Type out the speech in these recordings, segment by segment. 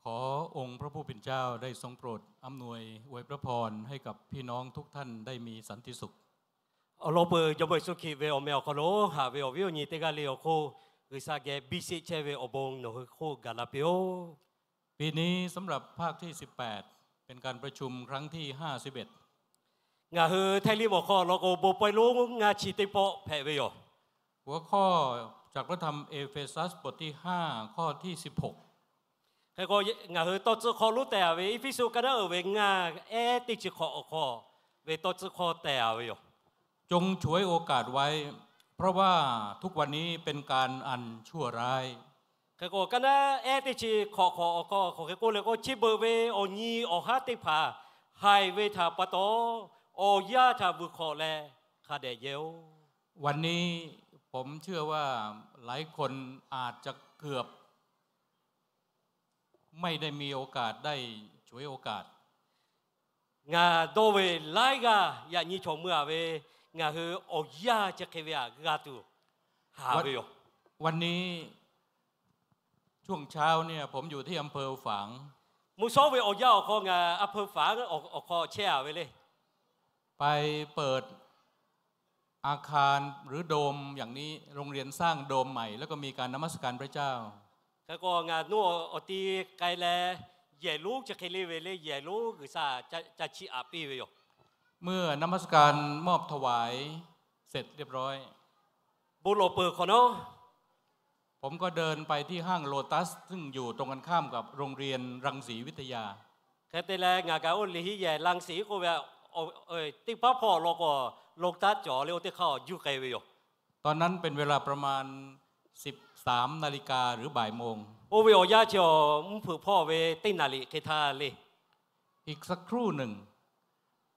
ขอองค์พระผู้เป็นเจ้าได้ทรงโปรดอำนวยอวยพระพรให้กับพี่น้องทุกท่านได้มีสันติสุข Awˬ lawn peuˬ Jawˇmawˇ Yeˍsuˆ Hkriꞈ ve awˬ meh awˬ hk'aw lo haꞈ ve awˬ viˉ awˬ nyi teˇ g'aˇ le awˬ hk'oˆ, G'uiˬsha geh biˇ sheˆ chehˇ ve awˬ bon nawˬ hui hk'oˆ gaˬ la piˇ-oˆ. ปีนี้สำหรับภาคที่สิบแปด เป็นการประชุมครั้งที่ห้าสิบเอ็ด Ngaˬ hui Htaiˇ liˇ mawˬ hk'aw law k'o, bon pawehˇ lonˉ ngaˇ chi teˇ pawˆ hpehꞈ ve yoˬ. หัวข้อจากพระธรรมเอเฟซัสบทที่ห้า ข้อที่สิบหก Hk'e k'o, ngaˬ hui tawˇ tcuhˇ hkawˇ lonˉ teh-a ve Eˇfeˇsuꞈ ka naˉ uiˍ ve ngaˇ ehˉ teˇ chi hk'awꞈ awˬ hk'aw ve tawˇ tcuhˇ hkawˇ teh-a ve yoˬ. จงฉวยโอกาสไว้ เพราะว่าทุกวันนี้เป็นการอันชั่วร้าย Hk'e k'o, ka naˉ ehˉ teˇ chi hk'awꞈ hk'awꞈ awˬ hk'aw hk'aˬ hk'e k'oˆ le k'o, chi beuꞈ ve awˬ nyi awˬ haˉ teˇ hpaˍ haiˬ ve htaꞈ pa taw, awˬ yanˇ htaꞈ vuiˬ hk'awꞈ leh hk'a dehꞈ yehˇ-oˆ. วันนี้ผมเชื่อว่าหลายคนอาจจะเกือบไม่ได้มีโอกาสได้ฉวยโอกาส Ngaˬ dawˇ ve laiˉ g'aˇ yaꞈ nyi chaw mui-a ve, ngaˬ hui awˬ yanˇ chi hk'e ve htaꞈ g'a tuˬ haˍ ve yoˬ. วันนี้ช่วงเช้าเนี่ยผมอยู่ที่อำเภอฝาง Mvuhˇ shawˉ ve awˬ yanˇ awˬ hk'aw ngaˬ อำเภอฝาง awˬ hk'aw chehˇ-a ve le. ไปเปิดอาคารหรือโดมอย่างนี้ โรงเรียนสร้างโดมใหม่ แล้วก็มีการนมัสการพระเจ้า Hk'e k'o, ngaˬ nuˇ awˬ ti k'ai leh, yehˬ lonˉ chi hk'e le ve le, yehˬ lonˉ G'uiˬsha ca chiˇ aꞈ piˇ ve yoˬ. เมื่อนมัสการมอบถวายเสร็จเรียบร้อย Bon lawˬ peuˬ hk'awꞈ nawˉ, ผมก็เดินไปที่ห้างโลตัส ซึ่งอยู่ตรงกันข้ามกับโรงเรียนรังสีวิทยา Hk'e te leh, ngaˬ kaꞈ oˇ liꞈ hiˉ yehˬ รังสี k'oˆ ve teˇ paˉ hpawˇ law k'o, โลตัส cawˬ le oˇ teˇ hk'aˇ awˬ juˇ k'ai ve yoˬ. ตอนนั้นเป็นเวลาประมาณสิบสามนาฬิกาหรือบ่ายโมง Oˇ ve awˬ yanˇ chi awˬ mvuhˇ hpeuꞈ hpawˇ ve teˇ naˍ riˍ hk'e htaˇ le. อีกสักครู่หนึ่ง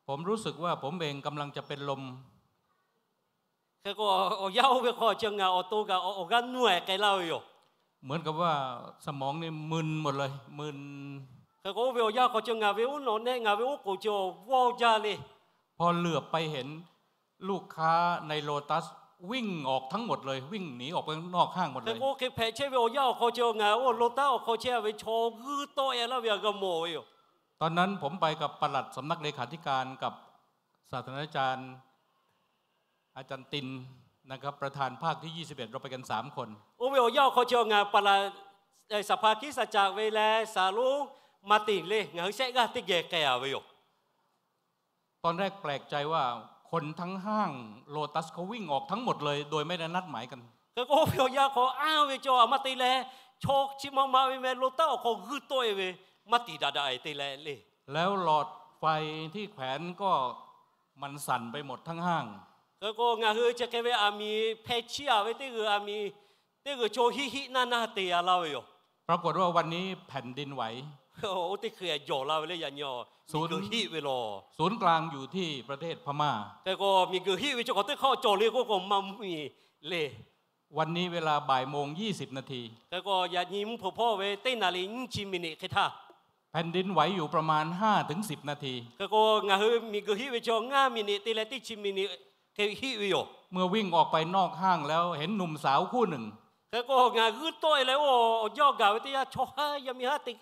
ผมรู้สึกว่าผมเองกำลังจะเป็นลม Hk'e k'o, awˬ yanˇ oˇ ve hk'aw chi ngaˬ awˬ to kaꞈ awˬ g'aˇ nuˇ-e k'ai laˇ ve yoˬ. เหมือนกับว่าสมองนี่มึนหมดเลย มึน Hk'e k'o, oˇ ve awˬ yanˇ hk'aw chi ngaˬ ve oˉ nawˬ nehˆ, ngaˬ ve oˉ k'oˍ chi awˬ vawˇ jaˇ le. พอเหลือบไปเห็นลูกค้าในโลตัสวิ่งออกทั้งหมดเลย วิ่งหนีออกไปนอกห้างหมดเลย Hk'e k'o, hk'e hpehꞈ chehˇ ve awˬ yanˇ awˬ hk'aw chi ngaˬ oˇ โลตัส awˬ hk'aw chehˇ ve chaw g'uiˇ tawˆ-e laˇ ve htaꞈ g'a mawˬ ve yoˬ. ตอนนั้นผมไปกับปลัดสำนักเลขาธิการกับศาสตราจารย์ อาจารย์ตินนะครับ ประธานภาคที่ ยี่สิบเอ็ด เราไปกันสามคน Oˇ ve awˬ yanˇ awˬ hk'aw chi ngaˬ ปลัด saˍ hpaˍ คิดจักร ve leh saˍ lonˉ มาร์ติน le, ngaˬ hui shehˆ g'aˇ teˇ geh k'ai-a ve yoˬ. ตอนแรกแปลกใจว่าคนทั้งห้างโลตัสเขาวิ่งออกทั้งหมดเลยโดยไม่ได้นัดหมายกัน Hk'e k'o, oˇ ve awˬ yanˇ hk'aw anˇ ve cawˬ aˬ ma te leh, chaw chi ma ma ve meh โลตัส awˬ hk'aw g'uiˇ tawˆ-e ve, maˇ tiˍ daꞈ daꞈ-e te leh le. แล้วหลอดไฟที่แขวนก็มันสั่นไปหมดทั้งห้าง Hk'e k'o, ngaˬ hui chi hk'e ve aˬ miˍ hpeh chiˇ-a ve teˇ g'uiˬ aˬ miˍ, teˇ g'uiˬ chaw hiˆ hiˆ naˇ naˇ te-a laˇ ve yoˬ. ปรากฏว่าวันนี้แผ่นดินไหว Oˇ teˇ hkui-a jawˬ la ve le, yaꞈ nyi miˬguiˬ hiˆ ve lawˬ. ศูนย์กลางอยู่ที่ประเทศพม่า Hk'e k'o, miˬguiˬ hiˆ ve chi hk'awꞈ teˇ hk'aˇ cawˬ le k'oˆ k'o, maˇ mvuhˇmiˬ le. วันนี้เวลาบ่ายโมงยี่สิบนาที Hk'e k'o, yaꞈ nyi mvuhˇ hpeuꞈ hpawˇ ve teˇ naˍ riˍ nyiˇ chi miˬniꞈ hk'e htaˇ แผ่นดินไหวอยู่ประมาณห้าถึงสิบนาที Hk'e k'o, ngaˬ hui miˬguiˬ hiˆ ve chi ngaˇ miˬniꞈ te leh teˇ chi miˬniꞈ hk'e hiˆ ve yoˬ. เมื่อวิ่งออกไปนอกห้างแล้วเห็นหนุ่มสาวคู่หนึ่ง Hk'e k'o, ngaˬ g'uiˇ tawˆ-e leh oˇ awˬ jaˇ gaˬ ve teˇ yanˇ, chaw haˉ yaˇ miˇ haˉ teˇ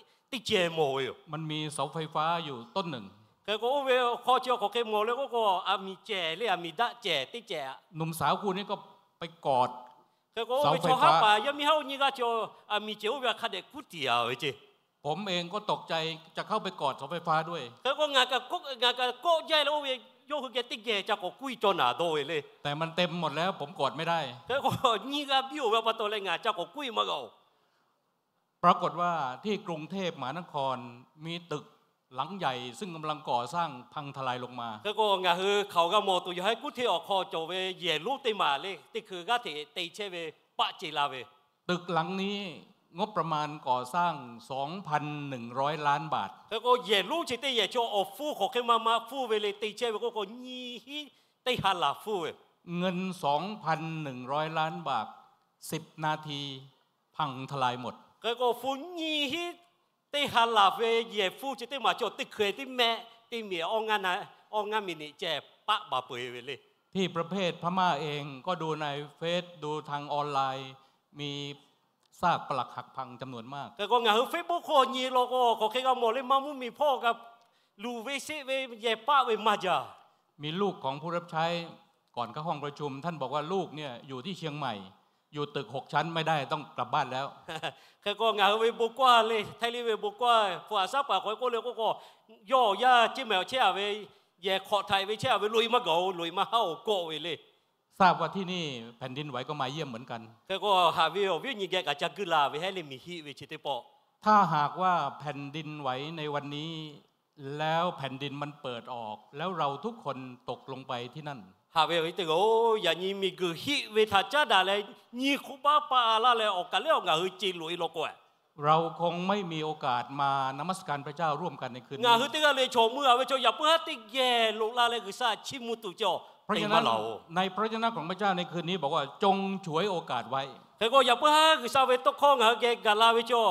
cehˬ mawˬ ve yoˬ. มันมีเสาไฟฟ้าอยู่ต้นหนึ่ง Hk'e k'o, oˇ ve hk'aw chi hk'awꞈ hk'e mawˬ le k'oˆ k'o, aˬ miˍ cehˬ le, aˬ miˍ daˆ cehˬ teˇ cehˬ. หนุ่มสาวคู่นี้ก็ไปกอด Hk'e k'o, oˇ ve chaw haˉ paˍ yaˇ miˇ haˉ oˇ nyiˇ g'aˇ chi aˬ miˍ cehˬ oˇ ve hk'a dehꞈ kuˉ tiˍ-a ve ceˇ. ผมเองก็ตกใจจะเข้าไปกอดเสาไฟฟ้าด้วย Hk'e k'o, ngaˬ kaꞈ kawˆ jaˇ leh oˇ ve yawˇ hui geh teˇ geh ca k'awꞈ kuˉ-e caw naˍ dawˇ ve le. แต่มันเต็มหมดแล้ว ผมกอดไม่ได้ Hk'e k'o, nyiˇ g'aˇ biˇ-oˬ ve pa taw leh ngaˬ ca k'awꞈ kuˉ-e maˇ g'a-oˬ. ปรากฏว่าที่กรุงเทพมหานครมีตึกหลังใหญ่ซึ่งกำลังก่อสร้างพังทลายลงมา Hk'e k'o, ngaˬ hui hkaoˍ g'a mawˬ tuˬ yaˬ haˉ kuˉ hteˇ awˬ hk'aw cawˬ ve yehˬ lonˉ teˇ maˬ le, teˇ hkui g'aˇ hteꞈ te chehˇ ve paˆ ce la ve. ตึกหลังนี้งบประมาณก่อสร้าง สองพันหนึ่งร้อยล้านบาท Hk'e k'o, yehˬ lonˉ chi teˇ yehˬ chi awˬ hpfuhˇ hk'awꞈ hk'e ma ma hpfuhˇ ve le te chehˇ ve k'oˆ k'o, nyiˇ hiˆ teˇ ha laˬ hpfuhˇ ve. เงิน สองพันหนึ่งร้อยล้านบาท สิบนาที พังทลายหมด Hk'e k'o, hpfuhˇ nyiˇ hiˆ teˇ ha laˬ ve yehˬ hpfuhˇ chi teˇ maˬ cawˬ teˇ hkui teˇ mehˆ teˇ miˬ awˇ ngaˇ miˬniꞈ cehˬ paˆ baˬ peuˬ-e ve le. ที่ประเทศพม่าเองก็ดูในเฟซ ดูทางออนไลน์ มี ซากปรักหักพังจำนวนมาก Hk'e k'o ngaˬ hui Facebook hk'aw nyi law k'o, hk'aˬ hk'e g'a mawˬ le, maˇ mvuhˇ miˬ hpawˇ kaꞈ luˬ ve sheˆ ve yehˬ paˆ ve maˇ jaˇ. มีลูกของผู้รับใช้ ก่อนเข้าห้องประชุม ท่านบอกว่าลูกเนี่ยอยู่ที่เชียงใหม่ อยู่ตึกหกชั้นไม่ได้ ต้องกลับบ้านแล้ว Hk'e k'o ngaˬ hui ve bon kaˇ le, Htaiˇ liˇ ve bon kaˇ hpu aꞈ shaˉ paˍ k'awꞈ k'oˆ le k'oˆ k'o, yawˇ awˬ yaˇ Ceˇ mehˍ awˬ chehˇ a ve yehˬ hk'awꞈ htaiꞈ ve chehˇ a ve loꞈ e maˇ gaˬ-oˬ, loꞈ e maˇ haˉ-oˬ kawˆ ve le. ทราบว่าที่นี่แผ่นดินไหวก็มาเยี่ยมเหมือนกัน Hk'e k'o haꞈ ve awˬ viˉ awˬ nyi geh kaꞈ ca guˇ la ve heˉ le miˬ hiˆ ve chi teˇ pawˆ. ถ้าหากว่าแผ่นดินไหวในวันนี้ แล้วแผ่นดินมันเปิดออก แล้วเราทุกคนตกลงไปที่นั่น Haꞈ ve awˬ viˉ teˇ g'aˇ-oˬ, yaꞈ nyi miˬ guiˬ hiˆ ve htaꞈ caˉ daꞈ leh nyi hk'oˆ baˆ paˆ laˇ leh awˬ kaˬ lehˬ awˬ ngaˬ hui ce loꞈ e law k'o เราคงไม่มีโอกาสมานมัสการพระเจ้าร่วมกันในคืนนี้ Ngaˬ hui teˇ g'aˇ le chaw mui a ve chaw yaꞈ puiˉ haˉ teˇ geh loꞈ la leh G'uiˬsha chiˇ mvuh tuˬ cawˬ. ในพระเจ้าของพระเจ้าในคืนนี้บอกว่า จงฉวยโอกาสไว้ Hk'e k'o yaꞈ puiˉ haˉ G'uiˬsha ve tawˇ hkawˇ ngaˬ hui geh gaˬ la ve chaw,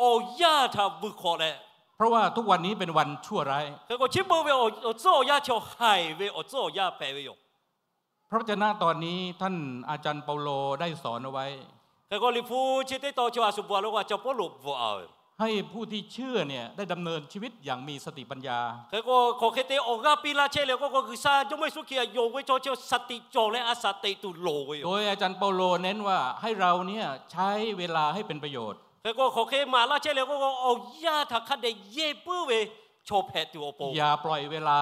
awˬ yaˇ htaꞈ vuiˬ hk'awꞈ leh, เพราะว่าทุกวันนี้เป็นวันชั่วร้าย Hk'e k'o chi beuꞈ ve awˬ tcuhˉ awˬ yaˇ chaw haiˬ ve awˬ tcuhˉ awˬ yaˇ hpehꞈ ve yoˬ. พระวจนะตอนนี้ท่านอาจารย์เปาโลได้สอนเอาไว้ Hk'e k'o Liꞈ hpu chi teˇ tawn chaw a shu bvuhꞈ a lo k'o, a caˇ Pawˇluꞈ bvuhꞈ a ve, ให้ผู้ที่เชื่อเนี่ยได้ดำเนินชีวิตอย่างมีสติปัญญา Hk'e k'o hk'aˬ hk'e te awˬ g'aˇ piˇ laˇ chehˇ le k'oˆ k'o, G'uiˬsha Jawˇmawˇ Yeˍsuˆ Hkriꞈ htaꞈ yonˍ ve chaw chi shaˍ tiꞈ cawˬ leh a shaˍ teꞈ tuˬ loˍ ve yoˬ. โดยอาจารย์เปาโลเน้นว่าให้เราเนี่ยใช้เวลาให้เป็นประโยชน์ Hk'e k'o hk'aˬ hk'e maˍ laˇ chehˇ le k'oˆ k'o, awˬ yaˇ htaꞈ hk'a dehꞈ yehˇ puiˉ ve chaw hpehꞈ tuˬ awˬ pon, อย่าปล่อยเวลา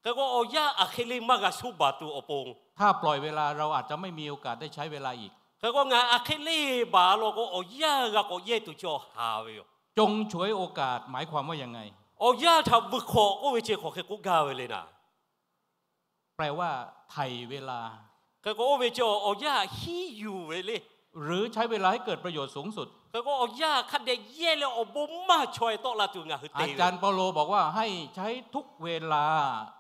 Hk'e k'o awˬ yaˇ aˬ hk'e le maˇ g'a shuˉ baˬ tuˬ awˬ pon, ถ้าปล่อยเวลา เราอาจจะไม่มีโอกาสได้ใช้เวลาอีก Hk'e k'o ngaˬ aˬ hk'e le baˬ law k'o, awˬ yaˇ g'a k'awꞈ yehˇ tuˬ chaw haˍ ve yoˬ. จงฉวยโอกาสหมายความว่ายังไง Awˬ yaˇ htaꞈ vuiˬ hk'awꞈ k'oˆ ve chi hk'aˬ hk'e k'oˆ gaˇ ve le naˍ. แปลว่าไถ่เวลา Hk'e k'o oˇ ve chi awˬ yaˇ htaꞈ hiˉ yuˬ ve le. หรือใช้เวลาให้เกิดประโยชน์สูงสุด Hk'e k'o awˬ yaˇ hk'a dehꞈ yehˇ leh awˬ bon maˇ chaweh tawˆ la tuˬ ngaˬ hui te ve. อาจารย์เปาโลบอกว่าให้ใช้ทุกเวลา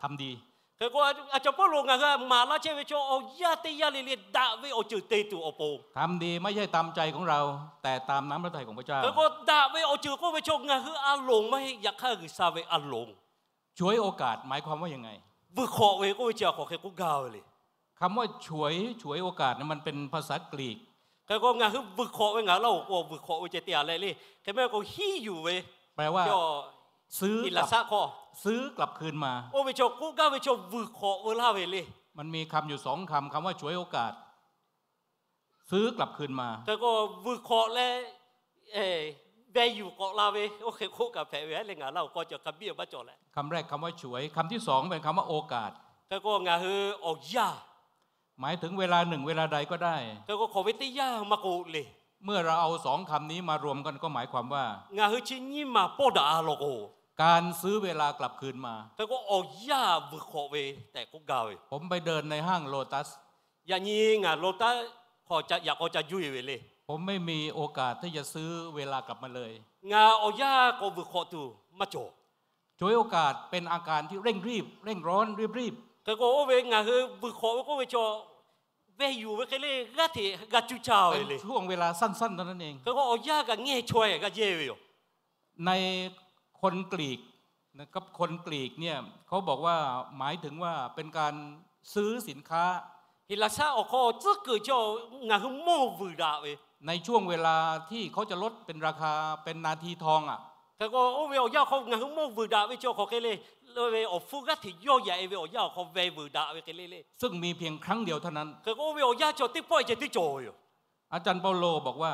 ทำดี Hk'e k'o a caˇ Pawˇluꞈ ngaˬ hui htaꞈ maˍ laˇ chehˇ ve chaw, awˬ yaˇ teˇ yaˇ le le daꞈ ve awˬ ceuˬ te tuˬ awˬ pon, ทำดีไม่ใช่ตามใจของเรา แต่ตามน้ำพระทัยของพระเจ้า Hk'e k'o daꞈ ve awˬ ceuˬ k'oˆ ve chaw ngaˬ hui a loˍ maˇ heˆ, yaꞈ hk'aˇ G'uiˬsha ve a loˍ. ฉวยโอกาสหมายความว่ายังไง Vuiˬ hk'awꞈ ve k'oˆ ve chi hk'aˬ hk'e k'oˆ gaˇ ve le. คำว่าฉวย ฉวยโอกาสนั้นมันเป็นภาษากรีก Hk'e k'o ngaˬ hui vuiˬ hk'awꞈ ve ngaˬ hui laˇ-oˬ k'o, vuiˬ hk'awꞈ ve ceh te a leh le. Hk'e mehˆ k'o hiˉ yuˬ ve แปลว่า ซื้อกลับ Iˍlaˍsaˆ hk'aw, ซื้อกลับคืนมา oˇ ve chaw k'oˆ gaˇ ve chaw vuiˬ hk'awꞈ veu laˇ ve le. มันมีคำอยู่สองคำ คำว่าฉวยโอกาส ซื้อกลับคืนมา Hk'e k'o vuiˬ hk'awꞈ leh veh yuˬ k'awꞈ la ve oˇ hk'e k'oˆ kaꞈ hpehꞈ ve heˉ le, ngaˬ laˇ-oˬ k'aw cawˬ hk'a biˇ maˇ cawˬ leh. คำแรกคำว่าฉวย คำที่สองเป็นคำว่าโอกาส Hk'e k'o ngaˬ hui awˬ yaˇ หมายถึงเวลาหนึ่ง เวลาใดก็ได้ Hk'e k'o hk'awꞈ ve teˇ yanˇ maˇ k'oˆ le. เมื่อเราเอาสองคำนี้มารวมกันก็หมายความว่า Ngaˬ hui chi nyiˇ maˬ pawˆ daꞈ a law k'o, การซื้อเวลากลับคืนมา Hk'e k'o awˬ yaˇ vuiˬ hk'awꞈ ve tehꞈ k'oˆ gaˇ ve yoˬ. ผมไปเดินในห้างโลตัส Yaꞈ nyi ngaˬ Lotus hk'aw yaꞈ k'aw ca juˇ e ve le. ผมไม่มีโอกาสที่จะซื้อเวลากลับมาเลย Ngaˬ awˬ yaˇ k'awꞈ vuiˬ hk'awꞈ tuˬ maˇ cawˬ. ฉวยโอกาสเป็นอาการที่เร่งรีบ เร่งร้อน รีบๆ Hk'e k'o oˇ ve ngaˬ hui vuiˬ hk'awꞈ ve k'oˆ ve chaw, veh yuˬ ve hk'e le g'aˇ hteꞈ g'a cuˇ caˇ ve le. ช่วงเวลาสั้นๆเท่านั้นเอง Hk'e k'o awˬ yaˇ kaꞈ ngeh chaweh g'a yehˇ ve yoˬ. ในคนกรีกนะครับ คนกรีกเนี่ยเขาบอกว่าหมายถึงว่าเป็นการซื้อสินค้า Iˍlaˍsaˆ awˬ hk'aw tcuhˉ kuiˬ chaw ngaˬ hui mawˇ vuiˬ daꞈ ve, ในช่วงเวลาที่เขาจะลดเป็นราคาเป็นนาทีทองอ่ะ Hk'e k'o oˇ ve awˬ yanˇ awˬ hk'aw ngaˬ hui mawˇ vuiˬ daꞈ ve chaw hk'aˬ hk'e le, oˇ ve awˬ hpfuhˇ g'aˇ hteꞈ yawˇ yaꞈ e ve awˬ yanˇ awˬ hk'aw veh vuiˬ daꞈ ve hk'e le le. ซึ่งมีเพียงครั้งเดียวเท่านั้น Hk'e k'o oˇ ve awˬ yanˇ chaw teˇ pawˆ ceh teˇ cawˬ ve yoˬ. อาจารย์เปาโลบอกว่า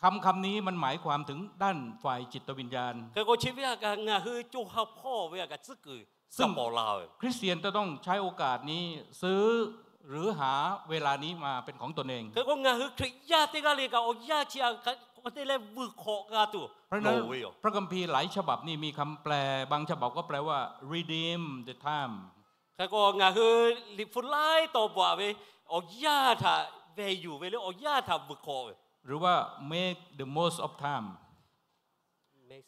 คำคำนี้มันหมายความถึงด้านฝ่ายจิตวิญญาณ Hk'e k'o chi ve a kaꞈ ngaˬ hui co ha hpawˇ ve a kaꞈ tcuhˉ kuiˬ ซึ่ง k'awꞈ la ve. คริสเตียนจะต้องใช้โอกาสนี้ ซื้อ หรือหาเวลานี้มาเป็นของตนเอง Hk'e k'o ngaˬ hui Hkriꞈ yaˇ teˇ g'aˇ le kaꞈ awˬ yanˇ chi a k'a te leh vuiˬ hk'awꞈ g'a tuˬ loˍ ve yoˬ. พระคัมภีร์หลายฉบับนี่มีคำแปล บางฉบับก็แปลว่า redeem the time Hk'e k'o ngaˬ hui Liꞈ hpu laiˉ taw bvuhꞈ ve, awˬ yanˇ htaꞈ veh yuˬ ve le, awˬ yanˇ htaꞈ vuiˬ hk'awꞈ ve, หรือว่า make the most of time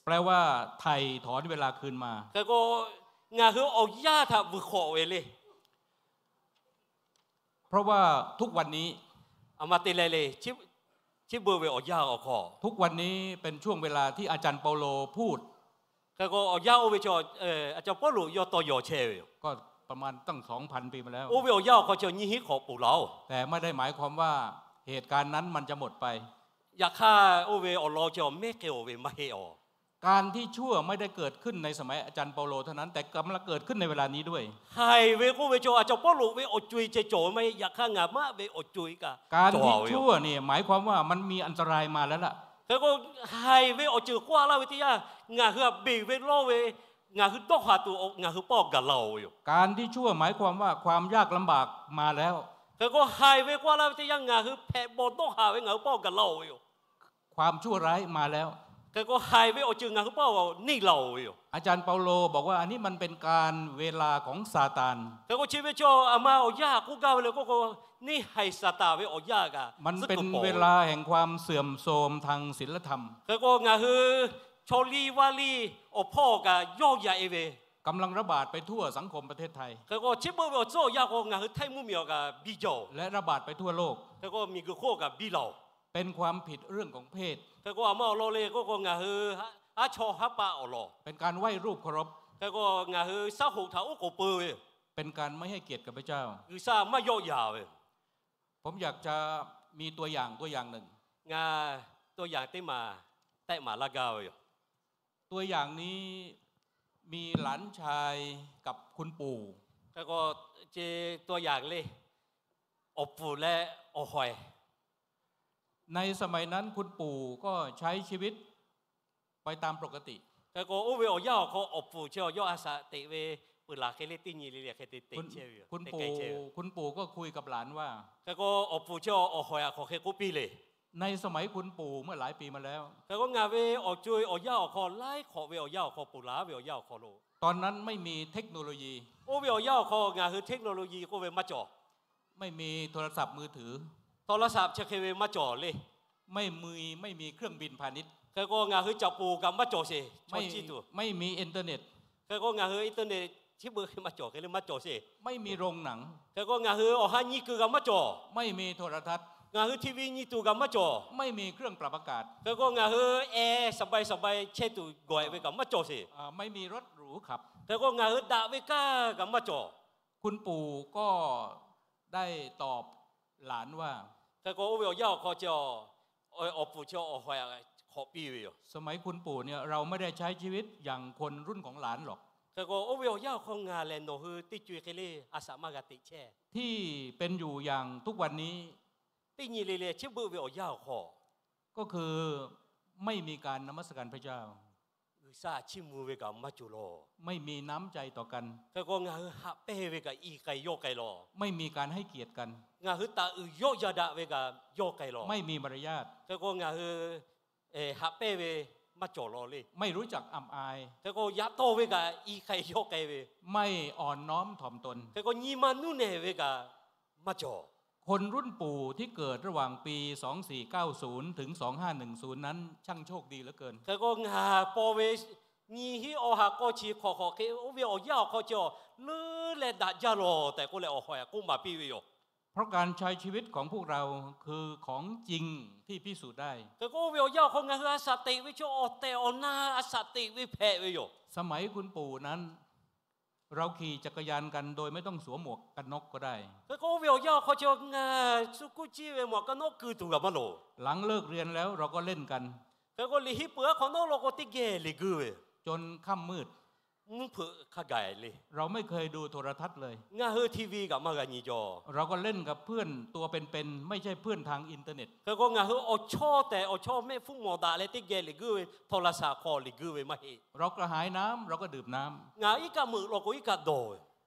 แปลว่าไถ่ถอนเวลาคืนมา Hk'e k'o ngaˬ hui awˬ yanˇ htaꞈ vuiˬ hk'awꞈ ve le. เพราะว่าทุกวันนี้ Aˬ ma te leh le, chi beuꞈ ve awˬ yanˇ awˬ hk'aw, ทุกวันนี้เป็นช่วงเวลาที่อาจารย์เปาโลพูด Hk'e k'o awˬ yanˇ oˇ ve chaw, a caˇ Pawˇluꞈ yawˇ tawˇ yawˬ chehˇ ve yoˬ. ก็ประมาณตั้งสองพันปีมาแล้ว Oˇ ve awˬ yanˇ awˬ hk'aw chaw nyiˇ hinˉ hk'awꞈ ponˬ laˬ-oˬ. แต่ไม่ได้หมายความว่าเหตุการณ์นั้นมันจะหมดไป Yaꞈ hk'aˇ, oˇ ve awˬ lawn chi awˬ mehˉ k'ai-oˬ ve maˇ heˆ-oˬ. การที่ชั่วไม่ได้เกิดขึ้นในสมัยอาจารย์เปาโลเท่านั้น แต่กำลังเกิดขึ้นในเวลานี้ด้วย Haiˬ ve k'oˆ ve chi Aˬ caˍ Pawˇluꞈ ve awˬ co-e ceh cawˬ ve maˇ heˆ. Yaꞈ hk'aˇ, ngaˬ maˆ ve awˬ co-e kaꞈ cawˬ ve yoˬ. การที่ชั่วนี่หมายความว่ามันมีอันตรายมาแล้วล่ะ Hk'e k'o, haiˬ ve awˬ ceuˬ k'oˆ laˇ ve teˇ yanˇ, ngaˬ hui htaꞈ beˬ ve lawˇ ve, ngaˬ hui dawˇ haˍ tuˬ ngaˬ hui paˇ awˬ gaˬ la-oˬ ve yoˬ. การที่ชั่วหมายความว่าความยากลำบากมาแล้ว Hk'e k'o, haiˬ ve k'oˆ laˇ ve teˇ yanˇ, ngaˬ hui hpehꞈ bawˬ dawˇ haˍ ve ngaˬ hui paˇ awˬ gaˬ la-oˬ ve yoˬ. ความชั่วร้ายมาแล้ว Hk'e k'o, haiˬ ve awˬ ceuˬ ngaˬ hui paˇ awˬ neˇ la-oˬ ve yoˬ. อาจารย์เปาโลบอกว่าอันนี้มันเป็นกาลเวลาของซาตาน Hk'e k'o, chi ve chaw aˬ ma awˬ yanˇ k'oˆ gaˇ ve le k'oˆ k'o, neˇ haiˬ Saˍtanˍ ve awˬ yanˇ kaꞈ มันเป็นเวลาแห่งความเสื่อมโทรมทางศีลธรรม Hk'e k'o, ngaˬ hui chaw liˇ vaˇ liˇ awˬ hpawˇ kaꞈ yawˇ yaꞈ-e ve กำลังระบาดไปทั่วสังคมประเทศไทย Hk'e k'o, chi beuꞈ ve awˬ tcuhˉ awˬ yanˇ k'o, ngaˬ hui Htaiˇ mvuhˇmiˬ awˬ kaꞈ biˇ jaˇ-oˬ. และระบาดไปทั่วโลก Hk'e k'o, miˬguiˬ hk'oˆ kaꞈ biˇ laˬ-oˬ. เป็นความผิดเรื่องของเพศ Hk'e k'o, aˬ ma awˬ lawn le k'oˆ k'o, ngaˬ hui haˉ chawˇ haˉ paˆ awˬ lawn. เป็นการไหว้รูปเคารพ Hk'e k'o, ngaˬ hui shaˉ hoꞈ htaꞈ oˉ k'oˍ peu ve. เป็นการไม่ให้เกียรติกับพระเจ้า G'uiˬsha maˇ yawˆ yaˍ ve. ผมอยากจะมีตัวอย่างตัวอย่างหนึ่ง Ngaˬ ตัวอย่าง teˇ maˬ tehˆ maˍ laˇ gaˇ ve yoˬ. ตัวอย่างนี้มีหลานชายกับคุณปู่ Hk'e k'o, chi ตัวอย่าง le, awˬ pfuhˍ leh awˬ hawehˬ. ในสมัยนั้นคุณปู่ก็ใช้ชีวิตไปตามปกติ Hk'e k'o, oˇ ve awˬ yanˇ awˬ hk'aw awˬ pfuhˍ chi awˬ yawˇ a shaꞈ teꞈ ve peuˬ laˬ hk'e le teˇ nyi le le hk'e te te chehˇ ve yoˬ. คุณปู่ก็คุยกับหลานว่า Hk'e k'o, awˬ pfuhˍ chi awˬ hawehˬ aꞈ hk'aw hk'e k'oˆ piˇ le. ในสมัยคุณปู่เมื่อหลายปีมาแล้ว Hk'e k'o, ngaˬ ve awˬ co-e awˬ yanˇ awˬ hk'aw laiˉ hk'awꞈ ve awˬ yanˇ awˬ hk'aw peuˬ laˬ ve awˬ yanˇ awˬ hk'aw lo, ตอนนั้นไม่มีเทคโนโลยี Oˇ ve awˬ yanˇ awˬ hk'aw ngaˬ hui เทคโนโลยี k'oˆ ve maˇ cawˬ. ไม่มีโทรศัพท์มือถือ Tawˍ laˇ shaꞈ chi hk'e ve maˇ cawˬ le. ไม่มี ไม่มีเครื่องบินพาณิชย์ Hk'e k'o, ngaˬ hui caꞈ poˍ kaꞈ maˇ cawˬ sheˍ. Chaw ciˇ tuˬ ไม่มีอินเทอร์เน็ต Hk'e k'o, ngaˬ hui internet chi beuꞈ hk'e maˇ cawˬ hk'e le maˇ cawˬ sheˍ. ไม่มีโรงหนัง Hk'e k'o, ngaˬ hui awˬ ha nyi kuiˬ kaꞈ maˇ cawˬ. ไม่มีโทรทัศน์ Ngaˬ hui TV nyi tuˬ kaꞈ maˇ cawˬ. ไม่มีเครื่องปรับอากาศ Hk'e k'o, ngaˬ hui air saˍ bai saˍ bai chehˇ tuˬ gawˬ-e ve kaꞈ maˇ cawˬ sheˍ. ไม่มีรถหรูขับ Hk'e k'o, ngaˬ hui daꞈ ve kaˇ kaꞈ maˇ cawˬ. คุณปู่ก็ได้ตอบหลานว่า Hk'e k'o, oˇ ve awˬ yanˇ awˬ hk'aw chi awˬ pfuhˍ chi awˬ hawehˬ hk'awꞈ piˇ ve yoˬ. สมัยคุณปู่เนี่ย เราไม่ได้ใช้ชีวิตอย่างคนรุ่นของหลานหรอก Hk'e k'o, oˇ ve awˬ yanˇ awˬ hk'aw ngaˬ lehˬ nawˬ hui teˇ co-e hk'e le a shaꞈ maˇ g'a teꞈ chehˇ. ที่เป็นอยู่อย่างทุกวันนี้ Teˇ nyi le le chi beuꞈ ve awˬ yanˇ awˬ hk'aw ก็คือไม่มีการนมัสการพระเจ้า G'uiˬsha chiˇ mvuh ve kaꞈ maˇ cawˬ law. ไม่มีน้ำใจต่อกัน Hk'e k'o, ngaˬ hui haꞈ pehnˇ ve kaꞈ i k'ai yawˇ k'ai law. ไม่มีการให้เกียรติกัน Ngaˬ hui taˍ uiˍ yawˆ yaˇ daꞈ ve kaꞈ yawˇ k'ai law. ไม่มีมารยาท Hk'e k'o, ngaˬ hui haꞈ pehnˇ ve maˇ cawˬ law le. ไม่รู้จักอับอาย Hk'e k'o, yaꞈ tawˇ ve kaꞈ i k'ai yawˇ k'ai ve. ไม่อ่อนน้อมถ่อมตน Hk'e k'o, nyi ma nuˇ nehˬ ve kaꞈ maˇ cawˬ. คนรุ่นปู่ที่เกิดระหว่างปี สองสี่เก้าศูนย์ ถึง สองห้าหนึ่งศูนย์ นั้นช่างโชคดีเหลือเกิน Hk'e k'o, ngaˬ paw ve nyi hiˉ awˬ ha k'awˇ chi hk'awꞈ hk'awꞈ hk'e oˇ ve awˬ yanˇ awˬ hk'aw chi awˬ leuˉ leh daꞈ jaˇ law tehꞈ k'oˆ leh awˬ hawehˬ k'oˆ maˍ piˇ ve yoˬ. เพราะการใช้ชีวิตของพวกเราคือของจริงที่พิสูจน์ได้ Hk'e k'o, oˇ ve awˬ yanˇ awˬ hk'aw ngaˬ hui a shaꞈ teꞈ ve chi awˬ tehˬ awˬ na a shaꞈ teꞈ ve hpehꞈ ve yoˬ. สมัยคุณปู่นั้น เราขี่จักรยานกันโดยไม่ต้องสวมหมวกกันน็อกก็ได้ Hk'e k'o, oˇ ve awˬ yanˇ awˬ hk'aw chi ngaˬ shu kuˇ ciˇ ve หมวกกันน็อก keu tuˬ kaꞈ maˇ loˍ. หลังเลิกเรียนแล้วเราก็เล่นกัน Hk'e k'o, liꞈ henˇ peuˬ aˉ hk'awꞈ nawˉ lo k'o teˇ geh liꞈ guiˇ ve จนค่ำมืด Mvuhˇ hpeuꞈ hk'a gaˬ le. เราไม่เคยดูโทรทัศน์เลย Ngaˬ hui TV kaꞈ maˇ g'a nyi jaw. เราก็เล่นกับเพื่อนตัวเป็นๆ ไม่ใช่เพื่อนทางอินเทอร์เน็ต Hk'e k'o, ngaˬ hui awˬ chawˇ tehꞈ awˬ chawˇ mehˆ hpfuhˇ mawˬ daꞈ leh teˇ geh liꞈ guiˇ ve, tawˍ laˇ shaˍ hk'aw liꞈ guiˇ ve maˇ heˆ. เรากระหายน้ำ เราก็ดื่มน้ำ Ngaˬ iˉ kaˆ meuꞈ law k'o iˉ kaˆ dawˬ ve.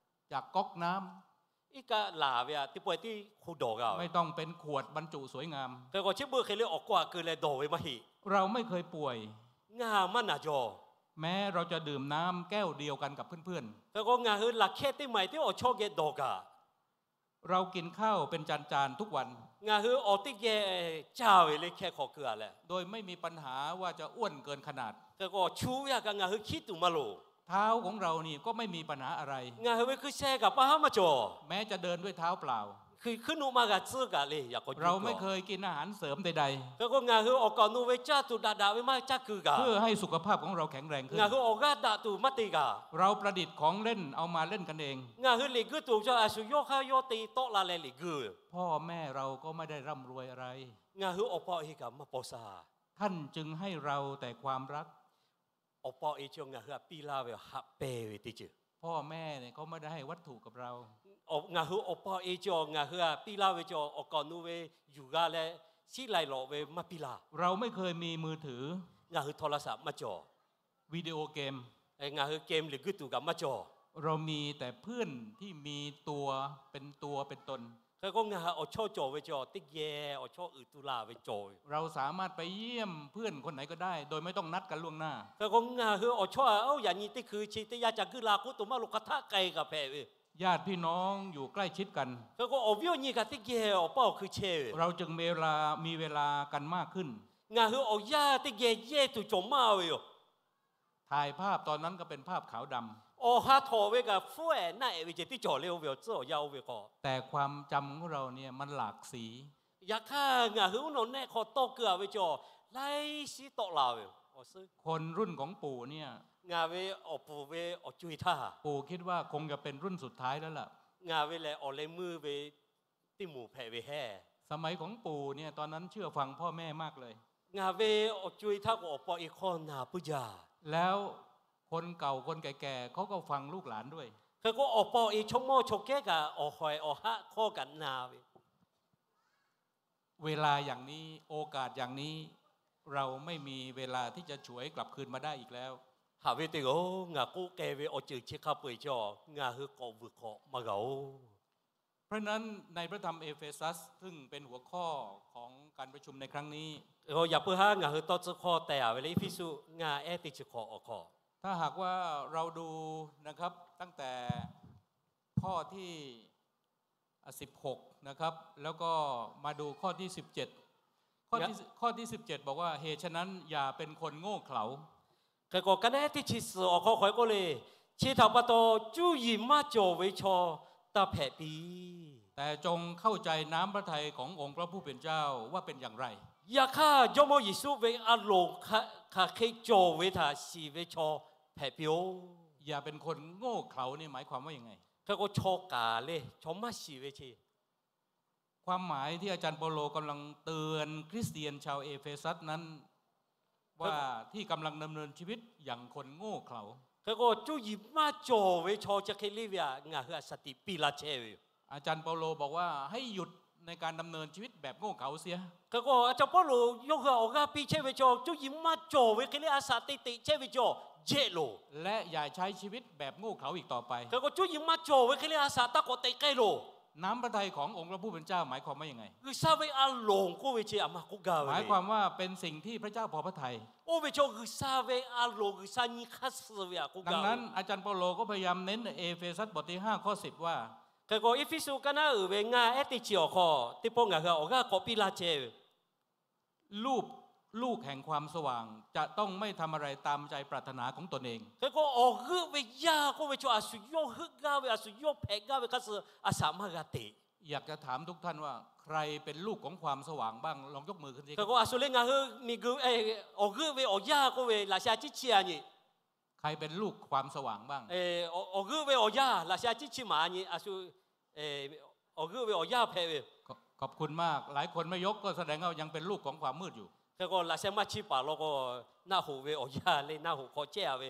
จากก๊อกน้ำ Iˉ kaˆ laˬ ve aꞈ teˇ pawehˇ tiˉ hk'oˆ dawˬ g'a ve. ไม่ต้องเป็นขวดบรรจุสวยงาม Hk'e k'o, chi beuꞈ hk'e le awˬ kawˇ aꞈ keu leh dawˬ ve maˇ heˆ. เราไม่เคยป่วย Ngaˬ maˇ naˬ jaw. แม้เราจะดื่มน้ำแก้วเดียวกันกับเพื่อนๆ Hk'e k'o, ngaˬ hui laꞈ hkehˇ teˇ maˬ tiˉ awˬ chawˇ geh dawˬ kaꞈ เรากินข้าวเป็นจานๆ ทุกวัน Ngaˬ hui awˬ teˇ geh caˇ ve le hkehˇ hk'aw keu-a leh. โดยไม่มีปัญหาว่าจะอ้วนเกินขนาด Hk'e k'o, chu ve aꞈ kaꞈ ngaˬ hui hkiˉ tuˬ maˇ loˍ. เท้าของเรานี่ก็ไม่มีปัญหาอะไร Ngaˬ hui ve hkui sheh kaꞈ pa haˉ maˇ cawˬ. แม้จะเดินด้วยเท้าเปล่า Hkui hkuiˉ nuˆ maˇ g'a tcuhˉ kaꞈ le yaꞈ k'aw. เราไม่เคยกินอาหารเสริมใดๆ Hk'e k'o, ngaˬ hui awˬ kaˍ awˬ nu ve caˇ tuˬ daꞈ daꞈ ve maˇ caˇ keu kaꞈ. เพื่อให้สุขภาพของเราแข็งแรงขึ้น Ngaˬ hui awˬ g'aˇ daꞈ tuˬ maˇ te kaꞈ. เราประดิษฐ์ของเล่นเอามาเล่นกันเอง Ngaˬ hui liꞈ guiˇ tuˬ chaw a shu yawˇ hk'aˇ yawˇ te tawˆ la leh liꞈ guiˇ ve. พ่อแม่เราก็ไม่ได้ร่ำรวยอะไร Ngaˬ hui awˬ pa awˬ e kaꞈ maˇ paw sha. ท่านจึงให้เราแต่ความรัก Awˬ pa awˬ e chi ngaˬ hui htaꞈ piˇ laˇ ve haꞈ pehnˇ ve teˇ ceuˬ. พ่อแม่เนี่ยเขาไม่ได้ให้วัตถุกับเรา Ngaˬ hui awˬ pa awˬ e chi ngaˬ hui htaꞈ piˇ laˇ ve chi awˬ kaˍ awˬ nu ve yuˬ g'a leh shiˉ lai lawꞈ ve maˇ piˇ laˇ. เราไม่เคยมีมือถือ Ngaˬ hui โทรศัพท์ maˇ cawˬ. Video game Ngaˬ hui game liꞈ guiˇ tuˬ kaꞈ maˇ cawˬ. เรามีแต่เพื่อนที่มีตัวเป็นตัวเป็นตน Hk'e k'o ngaˬ hui awˬ chawˇ cawˬ ve chi teˇ geh awˬ chawˇ uiˍ tu la ve cawˬ ve. เราสามารถไปเยี่ยมเพื่อนคนไหนก็ได้ โดยไม่ต้องนัดกันล่วงหน้า Hk'e k'o ngaˬ hui awˬ chawˇ a oˇ yaꞈ nyi teˇ hkui chi teˇ yanˇ ca guiˇ la k'oˆ tuˬ maˇ lo hk'aˬ htaˆ k'ai kaꞈ hpehꞈ ve. ญาติพี่น้องอยู่ใกล้ชิดกัน Hk'e k'o awˬ viˉ awˬ nyi kaꞈ teˇ geh awˬ paˇ awˬ hkui chehˇ ve. เราจึงมีเวลามีเวลากันมากขึ้น Ngaˬ hui awˬ yanˇ teˇ geh yehˇ tuˬ cawˬ maˇ ve yoˬ. Awˬ ha htawꞈ ve kaꞈ hpfuhˆ ehˍ naˆ ehˍ ve ceh tiˉ cawˬ le oˇ ve awˬ tcuhˉ awˬ yanˇ oˇ ve k'o. แต่ความจำของเราเนี่ยมันหลากสี Yaꞈ hk'aˇ ngaˬ hui uˉ nawꞈ nehˆ hk'aw tawˆ keu a ve cawˬ laiˉ shiˉ tawˆ la ve yoˬ. คนรุ่นของปู่เนี่ย Ngaˬ ve awˬ puˍ ve awˬ co-e htaˇ, ปู่คิดว่าคงจะเป็นรุ่นสุดท้ายแล้วล่ะ Ngaˬ ve lehˬ awˬ leh meuˇ ve teˇ moˍ hpehꞈ ve hehˉ. สมัยของปู่เนี่ยตอนนั้นเชื่อฟังพ่อแม่มากเลย Ngaˬ ve awˬ co-e htaˇ k'o awˬ pa awˬ e hkawˇ na puiˉ jaˇ. แล้วคนเก่าคนแก่ๆ เขาก็ฟังลูกหลานด้วย Hk'e k'o awˬ pa awˬ e chaw mawˇ chaw kehˉ kaꞈ awˬ hawehˍ awˬ haˆ hkawˇ kaꞈ na ve เวลาอย่างนี้ โอกาสอย่างนี้ เราไม่มีเวลาที่จะฉวยกลับคืนมาได้อีกแล้ว Haꞈ ve teˇ g'aˇ-oˬ, ngaˬ k'oˆ k'ai ve awˬ ceuˬ chi hk'a peu-eˬ chaw ngaˬ hui k'awꞈ vuiˬ k'awꞈ maˇ g'a-oˬ. เพราะฉะนั้นในพระธรรมเอเฟซัส ซึ่งเป็นหัวข้อของการประชุมในครั้งนี้ Yaꞈ puiˉ haˉ ngaˬ hui tawˇ tcuhˉ hkawˇ teh a ve le Eˇfeˇsuꞈ ngaˇ ehˉ teˇ chi hk'awꞈ awˬ hk'aw, ถ้าหากว่าเราดูนะครับ ตั้งแต่ข้อที่ สิบหก นะครับ แล้วก็มาดูข้อที่ สิบเจ็ด ข้อที่ ข้อที่ สิบเจ็ด บอกว่า เหตุฉะนั้นอย่าเป็นคนโง่เขลา Hk'e k'o ka naˉ ehˉ teˇ chi suhˍ awˬ hk'aw hk'aw e k'oˆ le, chi htaꞈ pa taw cuˇ yiˍ maˇ cawˬ ve chaw taˇ hpehꞈ piˇ. แต่จงเข้าใจน้ำพระทัยขององค์พระผู้เป็นเจ้าว่าเป็นอย่างไร Yaꞈ hk'aˇ Jawˇmawˇ Yeˍsuˆ ve a loˍ hk'aˬ hk'e cawˬ ve htaꞈ shiˍ ve chaw hpehꞈ piˇ-oˬ. อย่าเป็นคนโง่เขลานี่หมายความว่ายังไง Hk'e k'o chaw kaˍ le chaw maˇ shiˍ ve chi ความหมายที่อาจารย์เปาโลกำลังเตือนคริสเตียนชาวเอเฟซัสนั้น ว่าที่กำลังดำเนินชีวิตอย่างคนโง่เขลา Hk'e k'o cuˇ yiˍ maˇ cawˬ ve chaw chi hk'e le ve htaꞈ ngaˬ hui a shaˍ tiꞈ piˇ laˇ chehˇ ve yoˬ. อาจารย์เปาโลบอกว่าให้หยุดในการดำเนินชีวิตแบบโง่เขลาเสีย Hk'e k'o a ca Pawˇluꞈ yawˇ hui awˬ g'aˇ piˇ chehˇ ve chaw cuˇ yiˍ maˇ cawˬ ve hk'e le a shaˍ teꞈ teꞈ chehˇ ve chaw jehˆ loˬ. และอย่าใช้ชีวิตแบบโง่เขลาอีกต่อไป Hk'e k'o cuˇ yiˍ maˇ cawˬ ve hk'e le a shaˍ taˇ k'awꞈ teꞈ k'ai loˬ. น้ำพระทัยขององค์พระผู้เป็นเจ้าหมายความว่ายังไง G'uiˬsha ve a loˍ k'oˆ ve chi a ma k'oˆ gaˇ ve หมายความว่าเป็นสิ่งที่พระเจ้าพอพระทัย Oˇ ve chaw G'uiˬsha ve a loˍ G'uiˬsha nyi hk'aˇ suh ve htaꞈ k'oˆ gaˇ. ดังนั้นอาจารย์เปาโลก็พยายามเน้นในเอเฟซัสบทที่ห้าข้อสิบ ว่า Hk'e k'o Eˇfeˇsuꞈ ka naˉ uiˍ ve ngaˇ ehˉ teˇ chi awˬ hk'aw teˇ pawˆ ngaˬ hui awˬ g'aˇ k'awꞈ piˇ laˇ chehˇ ve ลูก ลูกแห่งความสว่างจะต้องไม่ทำอะไรตามใจปรารถนาของตนเอง Hk'e k'o awˬ g'euˆ ve yaˇ k'oˆ ve chaw a shu yawˇ heuˆ gaˇ ve a shu yawˇ hpehꞈ gaˇ ve hk'a suh a shaˍ maˇ g'a teꞈ. อยากจะถามทุกท่านว่าใครเป็นลูกของความสว่างบ้าง ลองยกมือขึ้นสิ Hk'e k'o a shu le ngaˬ hui miˬguiˬ awˬ g'euˆ ve awˬ yaˇ k'oˆ ve laꞈ sheh a ciˉ chi a nyi ใครเป็นลูกความสว่างบ้าง Awˬ g'euˆ ve awˬ yaˇ laꞈ sheh a ciˉ chi maˍ a nyi a shu awˬ g'euˆ ve awˬ yaˇ hpehꞈ ve. ขอบคุณมาก หลายคนไม่ยกก็แสดงว่ายังเป็นลูกของความมืดอยู่ Hk'e k'o laꞈ sheh maˇ chiˇ paˍ law k'o naˆ hoꞈ ve awˬ yaˇ le naˆ hoꞈ hk'aw chehˇ a ve